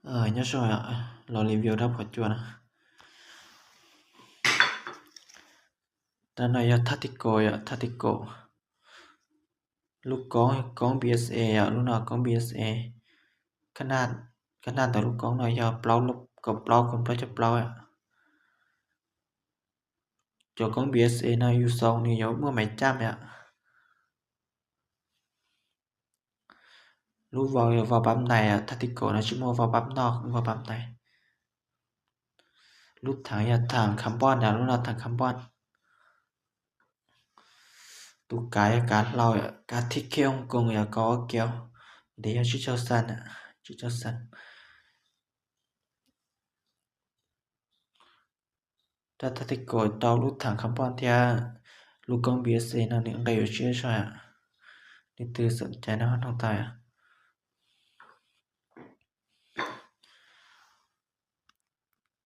Nyob zoo, los review dab phom cua na. Dab no yog tactical yom, tactical. Lub koob, koob P S A yom, lub no koob P S A. Khab naj ntawm lub koob no yog plaub, kaum plaub, kaum plaub caug plaub yom. Cov koob P S A no yus xoo nws yuav muaj maiv caj yom. Lub vau yog vau pab ntais, tactical no tsis muaj vau pab noj, vau pab ntais. Lub thav yog thav carbon na, lub no thav carbon. Tus kav yog kav hlau, kav thib khib oo koos yog kaum ob kiaus, ntev yog tsib caug xan, tsib caug xan. Rab tactical rau lub thav carbon thiab lub koob P S A no nws nqe yuav tshiab zog. Leej twg xom cai no ho noog tau.